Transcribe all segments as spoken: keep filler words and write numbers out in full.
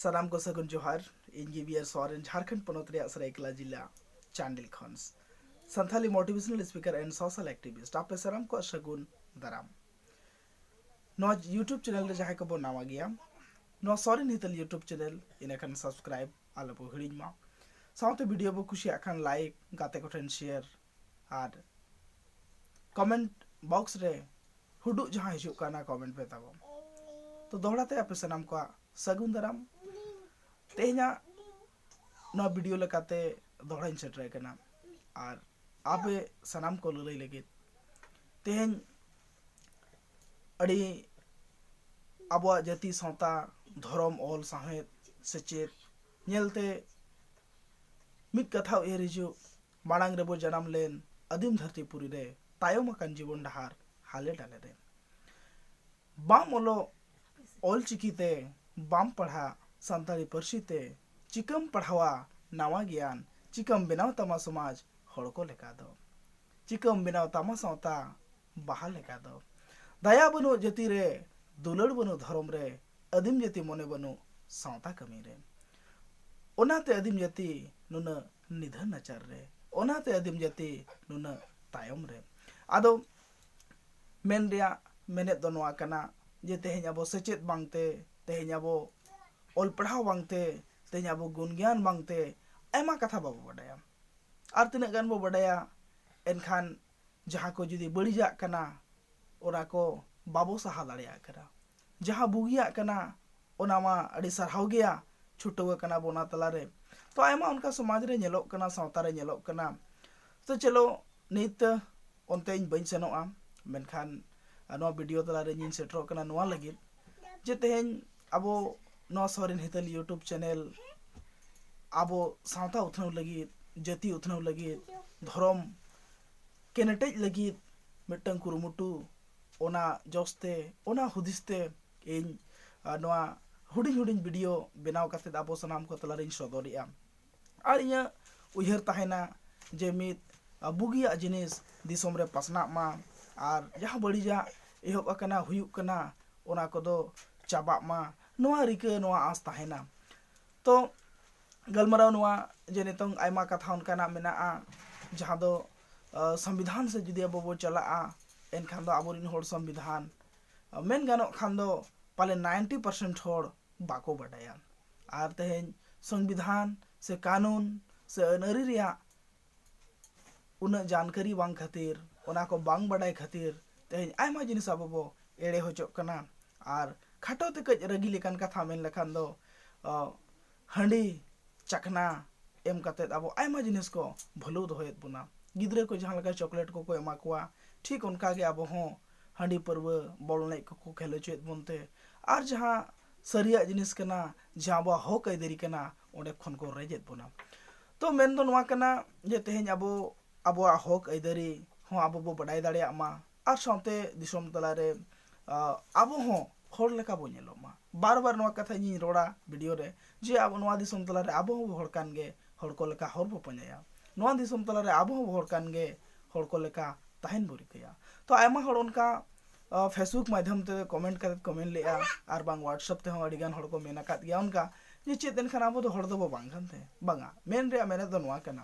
ᱥᱟᱱᱟᱢ ᱠᱚ ᱥᱟᱹᱜᱩᱱ ᱡᱚᱦᱟᱨ᱾ ᱤᱧ ᱜᱮ ᱵᱤ ᱟᱨ ᱥᱚᱨᱮᱱ, ᱡᱷᱟᱲᱠᱷᱚᱸᱰ ᱯᱚᱱᱚᱛ ᱨᱮᱭᱟᱜ ᱥᱟᱹᱨᱟᱹᱭᱠᱮᱞᱟ ᱡᱤᱞᱟ ᱪᱟᱱᱰᱤᱞ ᱠᱷᱚᱱ᱾ Santhali motivational speaker and social activist, ᱟᱯᱮ ᱥᱟᱱᱟᱢ ᱠᱚᱣᱟᱜ ᱥᱟᱹᱜᱩᱱ ᱫᱟᱨᱟᱢ᱾ ᱱᱚᱣᱟ YouTube ᱪᱮᱱᱮᱞ ᱨᱮ ᱡᱟᱦᱟᱸᱭ ᱠᱚᱵᱚ ᱱᱟᱣᱟ ᱜᱮᱭᱟ, ᱱᱚᱣᱟ ᱥᱚᱨᱮᱱ ᱦᱤᱛᱟᱹᱞ YouTube ᱪᱮᱱᱮᱞ ᱤᱱᱟᱹᱠᱷᱟᱱ subscribe ᱟᱞᱚ ᱵᱚ ᱦᱤᱲᱤᱧ ᱢᱟ᱾ ᱥᱟᱶᱛᱮ ᱵᱷᱤᱰᱤᱭᱳ ᱵᱚ ᱠᱩᱥᱤᱭᱟᱜ ᱠᱷᱟᱱ like, ᱜᱟᱛᱮ ᱠᱚᱴᱷᱮᱱ share ᱟᱨ comment box ᱨᱮ ᱦᱩᱰᱩᱜ ᱡᱟᱦᱟᱸ ᱦᱤᱡᱩᱜ ᱠᱟᱱᱟ comment ᱯᱮ ᱛᱟᱵᱚ᱾ ᱛᱚ ᱫᱚᱦᱲᱟ ᱛᱮ ᱟᱯᱮ ᱥᱟᱱᱟᱢ ᱠᱚᱣᱟᱜ ᱥᱟᱹᱜᱩᱱ ᱫᱟᱨᱟᱢ᱾ ᱛᱮᱦᱮᱧᱟᱜ ᱱᱚᱣᱟ ᱵᱷᱤᱰᱤᱭᱳ ᱞᱮᱠᱟᱛᱮ ᱫᱚᱦᱲᱟᱧ ᱥᱮᱴᱮᱨ ᱟᱠᱟᱱᱟ ᱟᱨ ᱟᱯᱮ ᱥᱟᱱᱟᱢ ᱠᱚ ᱞᱟᱹᱞᱟᱹᱭ ᱞᱟᱹᱜᱤᱫ᱾ ᱛᱮᱦᱮᱧ ᱟᱹᱰᱤ ᱟᱵᱚᱣᱟᱜ ᱡᱟᱹᱛᱤ ᱥᱟᱶᱛᱟ, ᱫᱷᱚᱨᱚᱢ, ᱚᱞ, ᱥᱟᱶᱦᱮᱫ, ᱥᱮᱪᱮᱫ ᱧᱮᱞᱛᱮ ᱢᱤᱫ ᱠᱟᱛᱷᱟ ᱩᱭᱦᱟᱹᱨ ᱦᱤᱡᱩᱜ, ᱢᱟᱲᱟᱝ ᱨᱮᱵᱚ ᱡᱟᱱᱟᱢ ᱞᱮᱱ ᱟᱹᱫᱤᱢ ᱫᱷᱟᱹᱨᱛᱤ ᱯᱩᱨᱤ ᱨᱮ, ᱛᱟᱭᱚᱢ ᱟᱠᱟᱱ ᱡᱤᱵᱚᱱ ᱰᱟᱦᱟᱨ ᱦᱟᱞᱮ ᱰᱟᱞᱮ ᱨᱮ᱾ ᱵᱟᱢ ᱚᱞᱚᱜ ᱚᱞ ᱪᱤᱠᱤ ᱛᱮ, ᱵᱟᱢ ᱯᱟᱲᱦᱟᱜ ᱥᱟᱱᱛᱟᱲᱤ ᱯᱟᱹᱨᱥᱤ ᱛᱮ, ᱪᱤᱠᱟᱹᱢ ᱯᱟᱲᱦᱟᱣᱟ ᱱᱟᱣᱟ ᱜᱮᱭᱟᱱ? ᱪᱤᱠᱟᱹᱢ ᱵᱮᱱᱟᱣ ᱛᱟᱢᱟ ᱥᱚᱢᱟᱡᱽ ᱦᱚᱲ ᱠᱚ ᱞᱮᱠᱟ ᱫᱚ? ᱪᱤᱠᱟᱹᱢ ᱵᱮᱱᱟᱣ ᱛᱟᱢᱟ ᱥᱟᱶᱛᱟ ᱵᱟᱦᱟ ᱞᱮᱠᱟ ᱫᱚ? ᱫᱟᱭᱟ ᱵᱟᱹᱱᱩᱜ ᱡᱟᱹᱛᱤ ᱨᱮ, ᱫᱩᱞᱟᱹᱲ ᱵᱟᱹᱱᱩᱜ ᱫᱷᱚᱨᱚᱢ ᱨᱮ, ᱟᱹᱫᱤᱢ ᱡᱟᱹᱛᱤ ᱢᱚᱱᱮ ᱵᱟᱹᱱᱩᱜ ᱥᱟᱶᱛᱟ ᱠᱟᱹᱢᱤ ᱨᱮ᱾ ᱚᱱᱟᱛᱮ ᱟᱹᱫᱤᱢ ᱡᱟᱹᱛᱤ ᱱᱩᱱᱟᱹᱜ ᱱᱤᱫᱷᱟᱹᱱ ᱱᱟᱪᱟᱨ ᱨᱮ, ᱚᱱᱟᱛᱮ ᱟᱹᱫᱤᱢ ᱡᱟᱹᱛᱤ ᱱᱩᱱᱟᱹᱜ ᱛᱟᱭᱚᱢ ᱨᱮ᱾ ᱟᱫᱚ ᱢᱮᱱ ᱨᱮᱭᱟᱜ ᱢᱮᱱᱮᱫ ᱫᱚ ᱱᱚᱣᱟ ᱠᱟᱱᱟ ᱡᱮ ᱛᱮᱦᱮᱧ ᱟᱵᱚ ᱥᱮᱪᱮᱫ ᱵᱟᱝᱛᱮ, ᱛᱮᱦᱮᱧ ᱟᱵᱚ ᱚᱞ ᱯᱟᱲᱦᱟᱣ ᱵᱟᱝᱛᱮ, ᱛᱮᱦᱮᱧ ᱟᱵᱚ ᱜᱩᱱ ᱜᱮᱭᱟᱱ ᱵᱟᱝᱛᱮ ᱟᱭᱢᱟ ᱠᱟᱛᱷᱟ ᱵᱟᱵᱚ ᱵᱟᱰᱟᱭᱟ᱾ ᱟᱨ ᱛᱤᱱᱟᱹᱜ ᱜᱟᱱ ᱵᱚ ᱵᱟᱰᱟᱭᱟ, ᱮᱱᱠᱷᱟᱱ ᱡᱟᱦᱟᱸ ᱠᱚ ᱡᱩᱫᱤ ᱵᱟᱹᱲᱤᱡᱟᱜ ᱠᱟᱱᱟ, ᱚᱱᱟ ᱠᱚ ᱵᱟᱵᱚ ᱥᱟᱦᱟ ᱫᱟᱲᱮᱭᱟᱜ ᱠᱟᱱᱟ᱾ ᱡᱟᱦᱟᱸ ᱵᱩᱜᱤᱭᱟᱜ ᱠᱟᱱᱟ, ᱚᱱᱟ ᱢᱟ ᱟᱹᱰᱤ ᱥᱟᱨᱦᱟᱣ ᱜᱮᱭᱟ, ᱪᱷᱩᱴᱟᱹᱣ ᱟᱠᱟᱱᱟ ᱵᱚ ᱚᱱᱟ ᱛᱟᱞᱟᱨᱮ᱾ ᱛᱚ ᱟᱭᱢᱟ ᱚᱱᱠᱟ ᱥᱚᱢᱟᱡᱽ ᱨᱮ ᱧᱮᱞᱚᱜ ᱠᱟᱱᱟ, ᱥᱟᱶᱛᱟ ᱨᱮ ᱧᱮᱞᱚᱜ ᱠᱟᱱᱟ᱾ ᱛᱚ ᱪᱚᱞᱚ ᱱᱤᱛ ᱚᱱᱛᱮ ᱤᱧ ᱵᱟᱹᱧ ᱥᱮᱱᱚᱜᱼᱟ, ᱢᱮᱱᱠᱷᱟᱱ ᱱᱚᱣᱟ ᱵᱷᱤᱰᱤᱭᱳ ᱛᱟᱞᱟᱨᱮ ᱤᱧᱤᱧ ᱥᱮᱴᱮᱨᱚᱜ ᱠᱟᱱᱟ ᱱᱚᱣᱟ ᱞᱟᱹᱜᱤᱫ ᱡᱮ ᱛᱮᱦᱮᱧ ᱟᱵᱚ ᱱᱚᱣᱟ ᱥᱚᱨᱮᱱ ᱦᱤᱛᱟᱹᱞ YouTube ᱪᱮᱱᱮᱞ ᱟᱵᱚ ᱥᱟᱶᱛᱟ ᱩᱛᱱᱟᱹᱣ ᱞᱟᱹᱜᱤᱫ, ᱡᱟᱹᱛᱤ ᱩᱛᱱᱟᱹᱣ ᱞᱟᱹᱜᱤᱫ, ᱫᱷᱚᱨᱚᱢ ᱠᱮᱱᱮᱴᱮᱡ ᱞᱟᱹᱜᱤᱫ ᱢᱤᱫᱴᱟᱝ ᱠᱩᱨᱩᱢᱩᱴᱩ, ᱚᱱᱟ ᱡᱚᱥ ᱛᱮ, ᱚᱱᱟ ᱦᱩᱫᱤᱥ ᱛᱮ ᱤᱧ, ᱟᱨ ᱱᱚᱣᱟ ᱦᱩᱰᱤᱧ ᱦᱩᱰᱤᱧ ᱵᱷᱤᱰᱤᱭᱳ ᱵᱮᱱᱟᱣ ᱠᱟᱛᱮᱫ ᱟᱵᱚ ᱥᱟᱱᱟᱢ ᱠᱚ ᱛᱟᱞᱟᱨᱤᱧ ᱥᱚᱫᱚᱨᱮᱜᱼᱟ᱾ ᱟᱨ ᱤᱧᱟᱹᱜ ᱩᱭᱦᱟᱹᱨ ᱛᱟᱦᱮᱱᱟ ᱡᱮ ᱢᱤᱫ, ᱟ, ᱵᱩᱜᱤᱭᱟᱜ ᱡᱤᱱᱤᱥ ᱫᱤᱥᱚᱢ ᱨᱮ ᱯᱟᱥᱱᱟᱜ ᱢᱟ, ᱟᱨ ᱡᱟᱦᱟᱸ ᱵᱟᱹᱲᱤᱡᱟᱜ ᱮᱦᱚᱵ ᱟᱠᱟᱱᱟ, ᱦᱩᱭᱩᱜ ᱠᱟᱱᱟ, ᱚᱱᱟ ᱠᱚᱫᱚ ᱪᱟᱵᱟᱜ ᱢᱟ, ᱱᱚᱣᱟ ᱨᱤᱠᱟᱹ, ᱱᱚᱣᱟ ᱟᱸᱥ ᱛᱟᱦᱮᱱᱟ᱾ ᱛᱚ ᱜᱟᱞᱢᱟᱨᱟᱣ ᱱᱚᱣᱟ ᱡᱮ ᱱᱤᱛᱚᱝ ᱟᱭᱢᱟ ᱠᱟᱛᱷᱟ ᱚᱱᱠᱟᱱᱟᱜ ᱢᱮᱱᱟᱜᱼᱟ ᱡᱟᱦᱟᱸ ᱫᱚ ᱥᱚᱝᱵᱤᱫᱷᱟᱱ ᱥᱮᱫ ᱡᱩᱫᱤ ᱟᱵᱚ ᱵᱚ ᱪᱟᱞᱟᱜᱼᱟ, ᱮᱱᱠᱷᱟᱱ ᱫᱚ ᱟᱵᱚᱨᱮᱱ ᱦᱚᱲ ᱥᱚᱝᱵᱤᱫᱷᱟᱱ ᱢᱮᱱ ᱜᱟᱱᱚᱜ ᱠᱷᱟᱱ ᱫᱚ ᱯᱟᱞᱮ ᱱᱟᱭᱤᱱᱴᱤ ᱯᱟᱨᱥᱮᱱᱴ ᱦᱚᱲ ᱵᱟᱠᱚ ᱵᱟᱰᱟᱭᱟ᱾ ᱟᱨ ᱛᱮᱦᱮᱧ ᱥᱚᱝᱵᱤᱫᱷᱟᱱ ᱥᱮ ᱠᱟᱹᱱᱩᱱ ᱥᱮ ᱟᱹᱱ ᱟᱹᱨᱤ ᱨᱮᱭᱟᱜ ᱩᱱᱟᱹᱜ ᱡᱟᱱᱠᱟᱨᱤ ᱵᱟᱝ ᱠᱷᱟᱹᱛᱤᱨ, ᱚᱱᱟ ᱠᱚ ᱵᱟᱝ ᱵᱟᱰᱟᱭ ᱠᱷᱟᱹᱛᱤᱨ ᱛᱮᱦᱮᱧ ᱟᱭᱢᱟ ᱡᱤᱱᱤᱥ ᱟᱵᱚ ᱵᱚ ᱮᱲᱮ ᱦᱚᱪᱚᱜ ᱠᱟᱱᱟ᱾ ᱟᱨ ᱠᱷᱟᱴᱚ ᱛᱮ ᱠᱟᱹᱡ ᱨᱟᱹᱜᱤ ᱞᱮᱠᱟᱱ ᱠᱟᱛᱷᱟ ᱢᱮᱱ ᱞᱮᱠᱷᱟᱱ ᱫᱚ, ᱚ, ᱦᱟᱺᱰᱤ ᱪᱟᱠᱷᱱᱟ ᱮᱢ ᱠᱟᱛᱮᱫ ᱟᱵᱚ ᱟᱭᱢᱟ ᱡᱤᱱᱤᱥ ᱠᱚ ᱵᱷᱩᱞᱟᱹᱣ ᱫᱚᱦᱚᱭᱮᱫ ᱵᱚᱱᱟ᱾ ᱜᱤᱫᱽᱨᱟᱹ ᱠᱚ ᱡᱟᱦᱟᱸ ᱞᱮᱠᱟ ᱪᱚᱠᱞᱮᱴ ᱠᱚᱠᱚ ᱮᱢᱟ ᱠᱚᱣᱟ, ᱴᱷᱤᱠ ᱚᱱᱠᱟ ᱜᱮ ᱟᱵᱚ ᱦᱚᱸ ᱦᱟᱺᱰᱤ ᱯᱟᱹᱨᱣᱟᱹ, ᱵᱚᱞ ᱮᱱᱮᱡ ᱠᱚᱠᱚ ᱠᱷᱮᱞ ᱦᱚᱪᱚᱭᱮᱫ ᱵᱚᱱ ᱛᱮ, ᱟᱨ ᱡᱟᱦᱟᱸ ᱥᱟᱹᱨᱤᱭᱟᱜ ᱡᱤᱱᱤᱥ ᱠᱟᱱᱟ, ᱡᱟᱦᱟᱸ ᱟᱵᱚᱣᱟᱜ ᱦᱚᱠ ᱟᱹᱭᱫᱟᱹᱨᱤ ᱠᱟᱱᱟ, ᱚᱸᱰᱮ ᱠᱷᱚᱱ ᱠᱚ ᱨᱮᱡᱮᱫ ᱵᱚᱱᱟ᱾ ᱛᱚ ᱢᱮᱱ ᱫᱚ ᱱᱚᱣᱟ ᱠᱟᱱᱟ ᱡᱮ ᱛᱮᱦᱮᱧ ᱟᱵᱚ ᱟᱵᱚᱣᱟᱜ ᱦᱚᱠ ᱟᱹᱭᱫᱟᱹᱨᱤ ᱦᱚᱸ ᱟᱵᱚ ᱵᱚ ᱵᱟᱰᱟᱭ ᱫᱟᱲᱮᱭᱟᱜ ᱢᱟ, ᱟᱨ ᱥᱟᱶᱛᱮ ᱫᱤᱥᱚᱢ ᱛᱟᱞᱟᱨᱮ, ᱟ, ᱟᱵᱚ ᱦᱚᱸ ᱦᱚᱲ ᱞᱮᱠᱟ ᱵᱚ ᱧᱮᱞᱚᱜ ᱢᱟ᱾ ᱵᱟᱨ ᱵᱟᱨ ᱱᱚᱣᱟ ᱠᱟᱛᱷᱟ ᱤᱧᱤᱧ ᱨᱚᱲᱟ ᱵᱷᱤᱰᱤᱭᱳ ᱨᱮ, ᱡᱮ ᱟᱵᱚ ᱱᱚᱣᱟ ᱫᱤᱥᱚᱢ ᱛᱟᱞᱟᱨᱮ ᱟᱵᱚ ᱦᱚᱸ ᱦᱚᱲ ᱠᱟᱱ ᱜᱮ, ᱦᱚᱲ ᱠᱚ ᱞᱮᱠᱟ ᱦᱚᱨ ᱵᱚ ᱯᱟᱸᱡᱟᱭᱟ᱾ ᱱᱚᱣᱟ ᱫᱤᱥᱚᱢ ᱛᱟᱞᱟᱨᱮ ᱟᱵᱚ ᱦᱚᱸ ᱦᱚᱲ ᱠᱟᱱ ᱜᱮ, ᱦᱚᱲ ᱠᱚ ᱞᱮᱠᱟ ᱛᱟᱦᱮᱱ ᱵᱚ ᱨᱤᱠᱟᱹᱭᱟ᱾ ᱛᱚ ᱟᱭᱢᱟ ᱦᱚᱲ ᱚᱱᱠᱟ, ᱟ, Facebook ᱢᱟᱫᱽᱫᱷᱚᱢ ᱛᱮ ᱠᱚᱢᱮᱱᱴ ᱠᱟᱛᱮ ᱠᱚ ᱢᱮᱱ ᱞᱮᱜᱼᱟ, ᱟᱨ ᱵᱟᱝ WhatsApp ᱛᱮᱦᱚᱸ ᱟᱹᱰᱤ ᱜᱟᱱ ᱦᱚᱲ ᱠᱚ ᱢᱮᱱ ᱟᱠᱟᱫ ᱜᱮᱭᱟ ᱚᱱᱠᱟ, ᱡᱮ ᱪᱮᱫ ᱮᱱᱠᱷᱟᱱ ᱟᱵᱚ ᱫᱚ ᱦᱚᱲ ᱫᱚᱵᱚ ᱵᱟᱝ ᱠᱟᱱ ᱛᱮ? ᱵᱟᱝᱟ, ᱢᱮᱱ ᱨᱮᱭᱟᱜ ᱢᱮᱱᱮᱫ ᱫᱚ ᱱᱚᱣᱟ ᱠᱟᱱᱟ,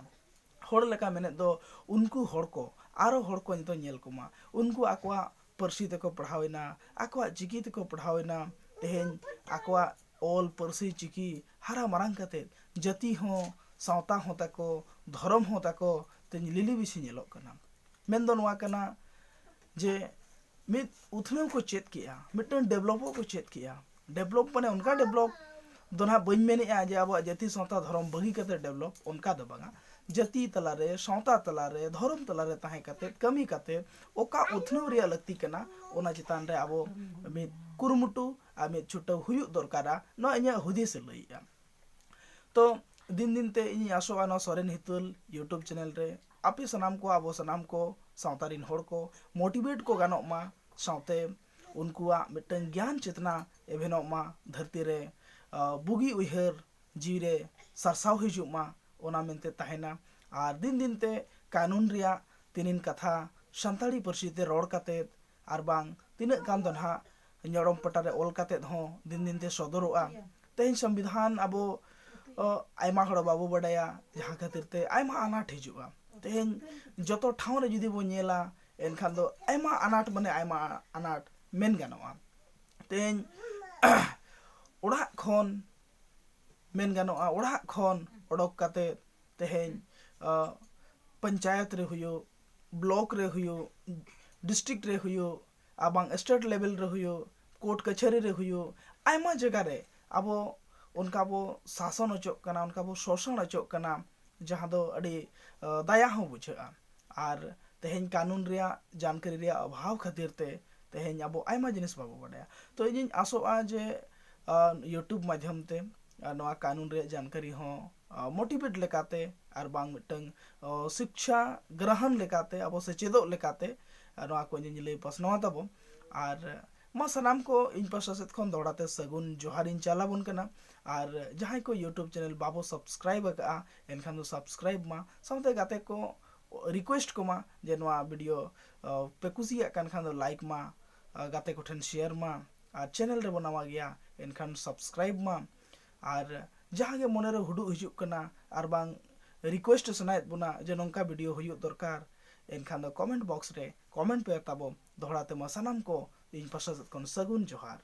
ᱦᱚᱲ ᱞᱮᱠᱟ ᱢᱮᱱᱮᱫ ᱫᱚ ᱩᱱᱠᱩ ᱦᱚᱲ ᱠᱚ, ᱟᱨᱚ ᱦᱚᱲ ᱠᱚ ᱱᱤᱛᱚᱜ ᱧᱮᱞ ᱠᱚᱢᱟ, ᱩᱱᱠᱩ ᱟᱠᱚᱣᱟᱜ ᱯᱟᱹᱨᱥᱤ ᱛᱮᱠᱚ ᱯᱟᱲᱦᱟᱣ ᱮᱱᱟ, ᱟᱠᱚᱣᱟᱜ ᱪᱤᱠᱤ ᱛᱮᱠᱚ ᱯᱟᱲᱦᱟᱣ ᱮᱱᱟ, ᱛᱮᱦᱮᱧ ᱟᱠᱚᱣᱟᱜ ᱚᱞ ᱯᱟᱹᱨᱥᱤ ᱪᱤᱠᱤ ᱦᱟᱨᱟ ᱢᱟᱨᱟᱝ ᱠᱟᱛᱮᱫ ᱡᱟᱹᱛᱤ ᱦᱚᱸ, ᱥᱟᱶᱛᱟ ᱦᱚᱸ ᱛᱟᱠᱚ, ᱫᱷᱚᱨᱚᱢ ᱦᱚᱸ ᱛᱟᱠᱚ ᱛᱮᱦᱮᱧ ᱞᱤᱞᱤ ᱵᱤᱥᱤ ᱧᱮᱞᱚᱜ ᱠᱟᱱᱟ᱾ ᱢᱮᱱ ᱫᱚ ᱱᱚᱣᱟ ᱠᱟᱱᱟ ᱡᱮ ᱢᱤᱫ ᱩᱛᱱᱟᱹᱣ ᱠᱚ ᱪᱮᱫ ᱠᱮᱜᱼᱟ, ᱢᱤᱫᱴᱟᱝ ᱰᱮᱵᱷᱞᱚᱯᱚᱜ ᱠᱚ ᱪᱮᱫ ᱠᱮᱜᱼᱟ᱾ ᱰᱮᱵᱷᱞᱚᱯ ᱢᱟᱱᱮ ᱚᱱᱠᱟ ᱰᱮᱵᱷᱞᱚᱯ ᱫᱚ ᱱᱟᱦᱟᱜ ᱵᱟᱹᱧ ᱢᱮᱱᱮᱜᱼᱟ ᱡᱮ ᱟᱵᱚᱣᱟᱜ ᱡᱟᱹᱛᱤ ᱥᱟᱶᱛᱟ ᱫᱷᱚᱨᱚᱢ ᱵᱟᱹᱜᱤ ᱠᱟᱛᱮ ᱰᱮᱵᱷᱞᱚᱯ, ᱚᱱᱠᱟ ᱫᱚ ᱵᱟᱝᱟ᱾ ᱡᱟᱹᱛᱤ ᱛᱟᱞᱟᱨᱮ, ᱥᱟᱶᱛᱟ ᱛᱟᱞᱟᱨᱮ, ᱫᱷᱚᱨᱚᱢ ᱛᱟᱞᱟᱨᱮ ᱛᱟᱦᱮᱸ ᱠᱟᱛᱮ, ᱠᱟᱹᱢᱤ ᱠᱟᱛᱮ ᱚᱠᱟ ᱩᱛᱱᱟᱹᱣ ᱨᱮᱭᱟᱜ ᱞᱟᱹᱠᱛᱤ ᱠᱟᱱᱟ, ᱚᱱᱟ ᱪᱮᱛᱟᱱ ᱨᱮ ᱟᱵᱚ ᱢᱤᱫ ᱠᱩᱨᱩᱢᱩᱴᱩ ᱟᱨ ᱢᱤᱫ ᱪᱷᱩᱴᱟᱹᱣ ᱦᱩᱭᱩᱜ ᱫᱚᱨᱠᱟᱨᱟ᱾ ᱱᱚᱣᱟ ᱤᱧᱟᱹᱜ ᱦᱩᱫᱤᱥ ᱮ ᱞᱟᱹᱭᱮᱜᱼᱟ᱾ ᱛᱚ ᱫᱤᱱ ᱫᱤᱱ ᱛᱮ ᱤᱧᱤᱧ ᱟᱥᱚᱜᱼᱟ ᱱᱚᱣᱟ ᱥᱚᱨᱮᱱ ᱦᱤᱛᱟᱹᱞ YouTube ᱪᱮᱱᱮᱞ ᱨᱮ ᱟᱯᱮ ᱥᱟᱱᱟᱢ ᱠᱚ, ᱟᱵᱚ ᱥᱟᱱᱟᱢ ᱠᱚ ᱥᱟᱶᱛᱟ ᱨᱤᱱ ᱦᱚᱲ ᱠᱚ ᱢᱳᱴᱤᱵᱷᱮᱴ ᱠᱚ ᱜᱟᱱᱚᱜ ᱢᱟ, ᱥᱟᱶᱛᱮ ᱩᱱᱠᱩᱣᱟᱜ ᱢᱤᱫᱴᱟᱝ ᱜᱮᱭᱟᱱ ᱪᱮᱛᱱᱟ ᱮᱵᱷᱮᱱᱚᱜ ᱢᱟ, ᱫᱷᱟᱹᱨᱛᱤ ᱨᱮ, ᱟ, ᱵᱩᱜᱤ ᱩᱭᱦᱟᱹᱨ ᱡᱤᱣᱤ ᱨᱮ ᱥᱟᱨᱥᱟᱣ ᱦᱤᱡᱩᱜ ᱢᱟ, ᱚᱱᱟ ᱢᱮᱱᱛᱮ ᱛᱟᱦᱮᱱᱟ᱾ ᱟᱨ ᱫᱤᱱ ᱫᱤᱱ ᱛᱮ ᱠᱟᱹᱱᱩᱱ ᱨᱮᱭᱟᱜ ᱛᱤᱱᱤᱱ ᱠᱟᱛᱷᱟ ᱥᱟᱱᱛᱟᱲᱤ ᱯᱟᱹᱨᱥᱤ ᱛᱮ ᱨᱚᱲ ᱠᱟᱛᱮᱫ, ᱟᱨ ᱵᱟᱝ ᱛᱤᱱᱟᱹᱜ ᱜᱟᱱ ᱫᱚ ᱱᱟᱦᱟᱜ ᱧᱚᱲᱚᱢ ᱯᱟᱴᱟ ᱨᱮ ᱚᱞ ᱠᱟᱛᱮᱫ ᱦᱚᱸ ᱫᱤᱱ ᱫᱤᱱ ᱛᱮ ᱥᱚᱫᱚᱨᱚᱜᱼᱟ᱾ ᱛᱮᱦᱮᱧ ᱥᱚᱝᱵᱤᱫᱷᱟᱱ ᱟᱵᱚ ᱟᱭᱢᱟ ᱦᱚᱲ ᱵᱟᱵᱚ ᱵᱟᱰᱟᱭᱟ, ᱡᱟᱦᱟᱸ ᱠᱷᱟᱹᱛᱤᱨ ᱛᱮ ᱟᱭᱢᱟ ᱟᱱᱟᱴ ᱦᱤᱡᱩᱜᱼᱟ᱾ ᱛᱮᱦᱮᱧ ᱡᱚᱛᱚ ᱴᱷᱟᱶ ᱨᱮ ᱡᱩᱫᱤ ᱵᱚᱱ ᱧᱮᱞᱟ, ᱮᱱᱠᱷᱟᱱ ᱫᱚ ᱟᱭᱢᱟ ᱟᱱᱟᱴ, ᱢᱟᱱᱮ ᱟᱭᱢᱟ ᱟᱱᱟᱴ ᱢᱮᱱ ᱜᱟᱱᱚᱜᱼᱟ᱾ ᱛᱮᱦᱮᱧ ᱚᱲᱟᱜ ᱠᱷᱚᱱ ᱢᱮᱱ ᱜᱟᱱᱚᱜᱼᱟ, ᱚᱲᱟᱜ ᱠᱷᱚᱱ ᱚᱰᱚᱠ ᱠᱟᱛᱮ ᱛᱮᱦᱮᱧ ᱯᱚᱧᱪᱟᱭᱮᱛ ᱨᱮ ᱦᱩᱭᱩᱜ, ᱵᱞᱚᱠ ᱨᱮ ᱦᱩᱭᱩᱜ, ᱰᱤᱥᱴᱨᱤᱠᱴ ᱨᱮ ᱦᱩᱭᱩᱜ, ᱟᱨ ᱵᱟᱝ ᱥᱴᱮᱴ ᱞᱮᱵᱮᱞ ᱨᱮ ᱦᱩᱭᱩᱜ, ᱠᱳᱨᱴ ᱠᱟᱪᱷᱟᱹᱨᱤ ᱨᱮ ᱦᱩᱭᱩᱜ, ᱟᱭᱢᱟ ᱡᱟᱭᱜᱟ ᱨᱮ ᱟᱵᱚ ᱚᱱᱠᱟ ᱵᱚ ᱥᱟᱥᱚᱱ ᱚᱪᱚᱜ ᱠᱟᱱᱟ, ᱚᱱᱠᱟ ᱵᱚ ᱥᱳᱥᱚᱱ ᱚᱪᱚᱜ ᱠᱟᱱᱟ, ᱡᱟᱦᱟᱸ ᱫᱚ ᱟᱹᱰᱤ ᱫᱟᱭᱟ ᱦᱚᱸ ᱵᱩᱡᱷᱟᱹᱜᱼᱟ᱾ ᱟᱨ ᱛᱮᱦᱮᱧ ᱠᱟᱹᱱᱩᱱ ᱨᱮᱭᱟᱜ ᱡᱟᱱᱠᱟᱨᱤ ᱨᱮᱭᱟᱜ ᱚᱵᱷᱟᱵᱽ ᱠᱷᱟᱹᱛᱤᱨ ᱛᱮ ᱛᱮᱦᱮᱧ ᱟᱵᱚ ᱟᱭᱢᱟ ᱡᱤᱱᱤᱥ ᱵᱟᱵᱚ ᱵᱟᱰᱟᱭᱟ᱾ ᱛᱚ ᱤᱧᱤᱧ ᱟᱥᱚᱜᱼᱟ ᱡᱮ YouTube ᱢᱟᱫᱽᱫᱷᱚᱢ ᱛᱮ ᱱᱚᱣᱟ ᱠᱟᱹᱱᱩᱱ ᱨᱮᱭᱟᱜ ᱡᱟᱱᱠᱟᱨᱤ ᱦᱚᱸ ᱢᱳᱴᱤᱵᱷᱮᱴ ᱞᱮᱠᱟᱛᱮ ᱟᱨ ᱵᱟᱝ ᱢᱤᱫᱴᱟᱝ ᱥᱤᱠᱪᱷᱟ ᱜᱨᱚᱦᱚᱱ ᱞᱮᱠᱟᱛᱮ, ᱟᱵᱚ ᱥᱮᱪᱮᱫᱚᱜ ᱞᱮᱠᱟᱛᱮ ᱱᱚᱣᱟ ᱠᱚ ᱤᱧᱤᱧ ᱞᱟᱹᱭ ᱯᱟᱥᱱᱟᱣ ᱛᱟᱵᱚ᱾ ᱟᱨ ᱢᱟ ᱥᱟᱱᱟᱢ ᱠᱚ ᱤᱧ ᱯᱟᱦᱴᱟ ᱥᱮᱫ ᱠᱷᱚᱱ ᱫᱚᱦᱲᱟ ᱛᱮ ᱥᱟᱹᱜᱩᱱ ᱡᱚᱦᱟᱨᱤᱧ ᱪᱟᱞ ᱟᱵᱚᱱ ᱠᱟᱱᱟ᱾ ᱟᱨ ᱡᱟᱦᱟᱸᱭ ᱠᱚ YouTube ᱪᱮᱱᱮᱞ ᱵᱟᱵᱚ ᱥᱟᱵᱥᱠᱨᱟᱭᱤᱵ ᱟᱠᱟᱫᱼᱟ, ᱮᱱᱠᱷᱟᱱ ᱫᱚ ᱥᱟᱵᱥᱠᱨᱟᱭᱤᱵ ᱢᱟ, ᱥᱟᱶᱛᱮ ᱜᱟᱛᱮ ᱠᱚ ᱨᱤᱠᱩᱭᱮᱥᱴ ᱠᱚᱢᱟ ᱡᱮ ᱱᱚᱣᱟ ᱵᱷᱤᱰᱤᱭᱳ ᱯᱮ ᱠᱩᱥᱤᱭᱟᱜ ᱠᱟᱱ ᱠᱷᱟᱱ ᱫᱚ ᱞᱟᱭᱤᱠ ᱢᱟ, ᱜᱟᱛᱮ ᱠᱚᱴᱷᱮᱱ ᱥᱮᱭᱟᱨ ᱢᱟ, ᱟᱨ ᱪᱮᱱᱮᱞ ᱨᱮᱵᱚ ᱱᱟᱣᱟ ᱜᱮᱭᱟ ᱮᱱᱠᱷᱟᱱ ᱥᱟᱵᱥᱠᱨᱟᱭᱤᱵ ᱢᱟ᱾ ᱟᱨ ᱡᱟᱦᱟᱸ ᱜᱮ ᱢᱚᱱᱮᱨᱮ ᱦᱩᱰᱩᱜ ᱦᱤᱡᱩᱜ ᱠᱟᱱᱟ ᱟᱨ ᱵᱟᱝ ᱨᱤᱠᱩᱭᱮᱥᱴ ᱥᱟᱱᱟᱭᱮᱫ ᱵᱚᱱᱟ ᱡᱮ ᱱᱚᱝᱠᱟ ᱵᱷᱤᱰᱤᱭᱳ ᱦᱩᱭᱩᱜ ᱫᱚᱨᱠᱟᱨ, ᱮᱱᱠᱷᱟᱱ ᱫᱚ ᱠᱚᱢᱮᱱᱴ ᱵᱚᱠᱥ ᱨᱮ ᱠᱚᱢᱮᱱᱴ ᱯᱮ ᱛᱟᱵᱚ᱾ ᱫᱚᱦᱲᱟ ᱛᱮᱢᱟ ᱥᱟᱱᱟᱢ ᱠᱚ ᱤᱧ ᱯᱟᱦᱴᱟ ᱥᱮᱫ ᱠᱷᱚᱱ ᱥᱟᱹᱜᱩᱱ ᱡᱚᱦᱟᱨ᱾